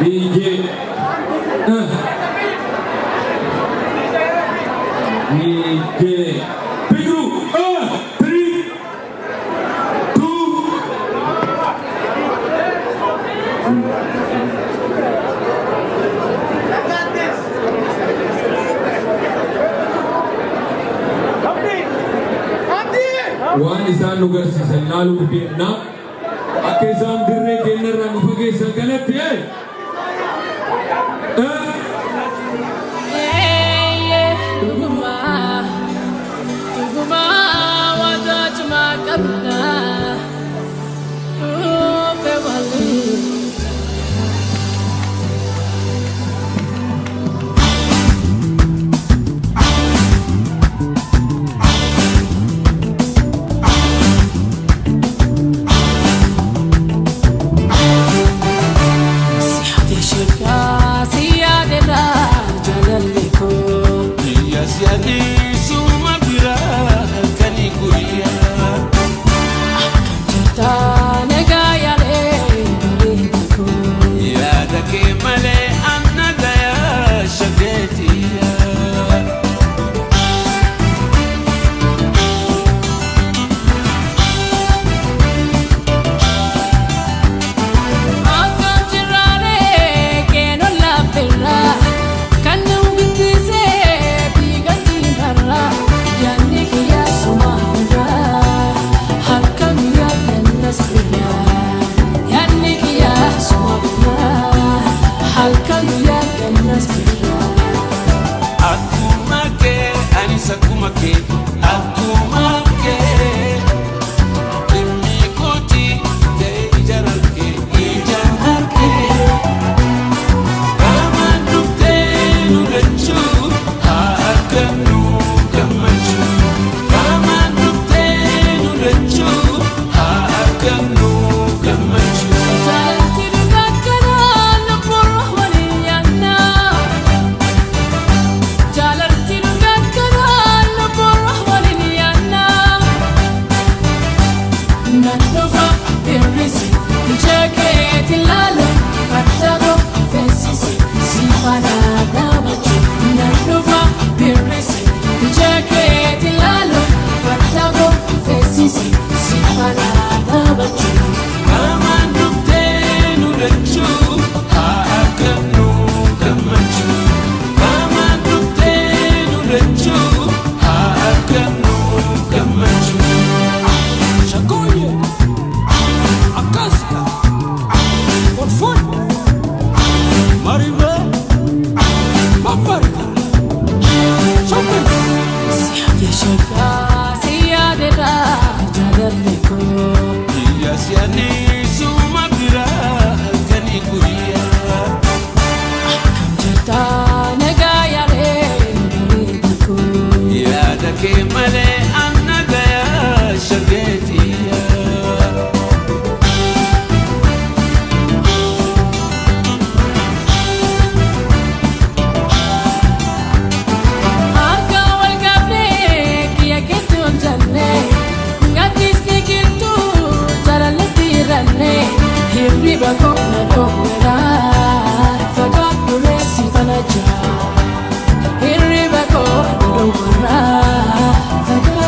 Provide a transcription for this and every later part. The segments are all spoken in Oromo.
DJ DJ Bigru 3 2. Waan isaan nu garsiisan laaluuf deemna. Akka isaan dirree keenyarraa nu fageessan kanatti. Dhugumaa dhugumaa wanta cimaa qabna dhufe waliin. Si shirkaa si yaadedha jaalalli koo. Biyya siyaadisuma biraa halkanii guyyaa. Jirta nagaa yaalee bareeda koo. Yaada kee malee anna gayaa shageetiyaa. Akkam jiraalee keenan laafirraa kan nu guddisee biigatii barraa yaadni kiyyaa sumaarraa halkan guyyaa kennas guyyaa yaadni kiyyaa sumaarraa halkan guyyaa kennas guyyaa. Akkuma kee anis akkuma kee akkuma kee. Dhimmi kooti ta'e ijaan harkee ijaan harkee. Qaamaan dhuftee nu lachuu haa argannu gammachuu. Qaamaan dhuftee nu lachuu haa argannu gammachuu. Jaalalti dhugaa kanaa lubbuun waliin yaadnaa. Jaalalti dhugaa kanaa lubbuun waliin yaadnaa. Nan dhufa hir'isi ija keetti ilaala fattako feesisi si faana dhaabachuu. Nan dhufa hir'isi ija keetti ilaala fattako feesisi si faana dhaabachuu. Qaamaan dhuftee nu lachuu haa argannu gammachuu. Qaamaan dhuftee nu lachuu haa argannu gammachuu. Shakoye, Akasika, Kolfon, Maribe, Mamarika, Shoppe. Siyaadde siyaadedha jaalalli koo. Biyya siyaadisuma biraa halkanii guyyaa. Akkam jirta nagaa yaalee bareeda koo. Yaada kee malee anna gayaa shageetiyaa. Harka wal qabnee kiyya keetti ol jennee gaddisni qilxuu jaalalletti hir'annee hirriba koo na dhoowweraa fagaadhu reessi fana jaa. Hirriba koo na dhoowweraa fagaadhu.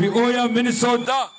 fi Ooyaa Minnesota.